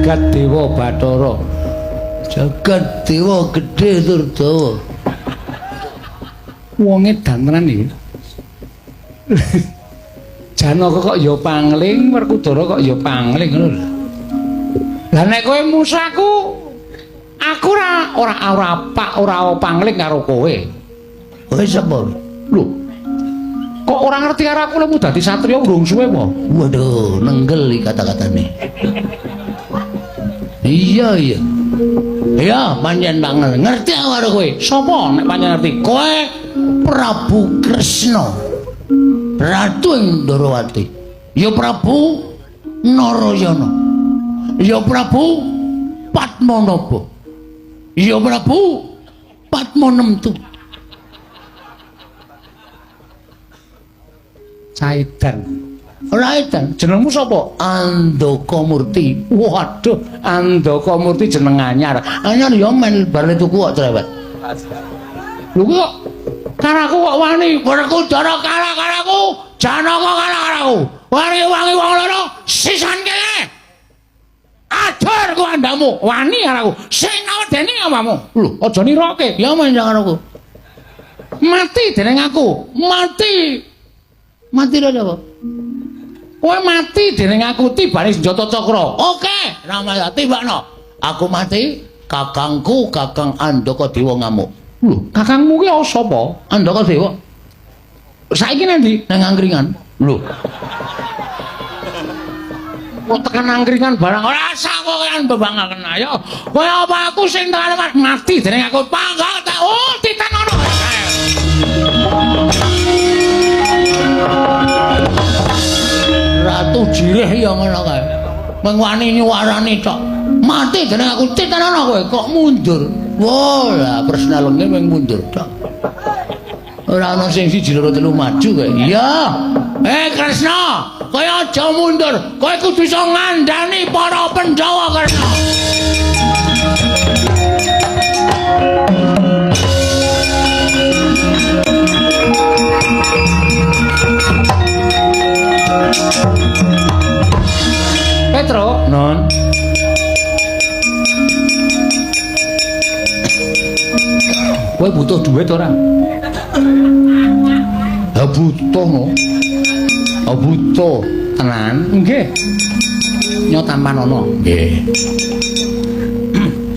Jagat Dewa Bathara. Jagat Dewa gedhe tur dawa. Wong edan tenan iki. Janaka kok ya pangling, Werkudara kok ya pangling ngono lho. Lah nek kowe musuh aku, aku ora ora ora pak ora pangling karo kowe. Kowe sapa? Lho. Kok ora ngerti karo aku lemu dadi satriya urung suwe apa? Waduh, nenggel iki kata-katane. Iya, iya. Iya, pancen banget. Ngerti aku karo kowe. Sapa nek pancen ngerti? Kowe Prabu Kresna. Ratu ing Ndorowati. Ya Prabu Narayana. Ya Prabu Padmanaba. Ya Prabu Padmanemtu. Caidan. Ora edan. Jenengmu sapa? Andaka Murti. Waduh, Andaka Murti jeneng anyar. Anyar ya men bar tuku kok cerewet. Lho kok karo aku kok wani? Werkudara kalah karo aku, Janaka kalah karo aku. Wani-wangi wong loro sisan kene. Ajar ku andamu, wani karo aku. Sing awedeni awakmu. Lho, aja niroke. Ya men karo aku. Mati dening aku. Mati. Mati lho apa? Kowe mati dening aku tibane senjata cakra. Oke, Ramaya tibakno. Aku mati, kakangku Kakang Andaka Dewa ngamuk. Lho, kakangmu ki sapa? Andaka Dewa Saiki nang ndi? Nang angkringan. Lho. Kok tekan angkringan barang ora usah kowe kan bebangaken ayo. Kowe apa aku sing tekan mati dening aku panggal tak oh titan ono. Ratu Jirih ya ngono kae. Mung wani nyuwarani tok. Mati dening aku titan ana kowe kok mundur. Wah, lah Kresna lenge mung mundur tok. Ora ana sing siji loro telu maju kowe. Iya. Kresna, kowe aja mundur. Kowe kudu iso ngandani para Pandhawa, Kresna. Petro, Non. Kowe butuh duit ora? Ha butuh no. Ha butuh. Tenan? Nggih. Nyo tampanono. Nggih.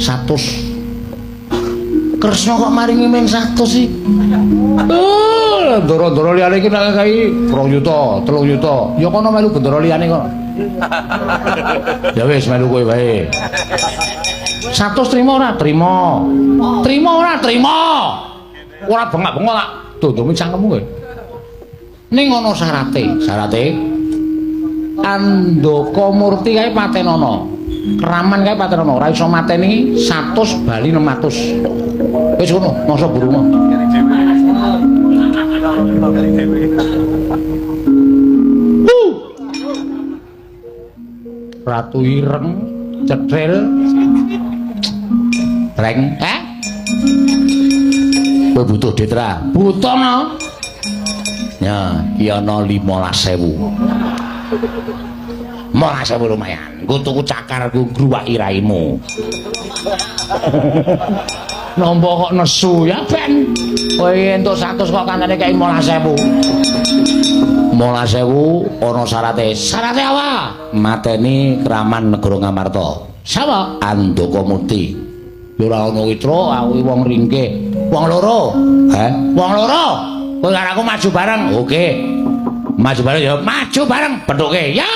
100. Kresna kok maringi men 100 sih? Oh, ndoro-ndoro liyane iki nek kai 2 yuta, 3 yuta. Ya kono melu bendara liyane kok. Ya wis melu kowe wae. 100 trimo ora? Trimo. Trimo ora? Trimo. Ora bengak-bengok tak dondongi cangkemmu kowe. Ning ana syarate. Syarate Andaka Murti kae patenono. Keraman kae patenono, ora iso mateni 100 bali 600. Wis ngono, masa burung. Ratu ireng, cethil. Breng, eh? Kowe butuh duit ra? Butuh no. Ya, iki ana 15.000. 15.000 lumayan. Nggo tuku cakar nggo ngruwaki raimu. Nampa kok nesu ya ben. Kowe entuk 100 kok kancane kei 15.000. 15.000 ana syarate. Syarate apa? Mateni Kraman Negara Ngamarta. Sapa? Andaka Murti. Ya ora ana witra, aku wong ringkih. Wong loro. Heh? Wong loro. Kowe karo aku maju bareng. Oke. Maju bareng ya, maju bareng. Pethuke. Ya.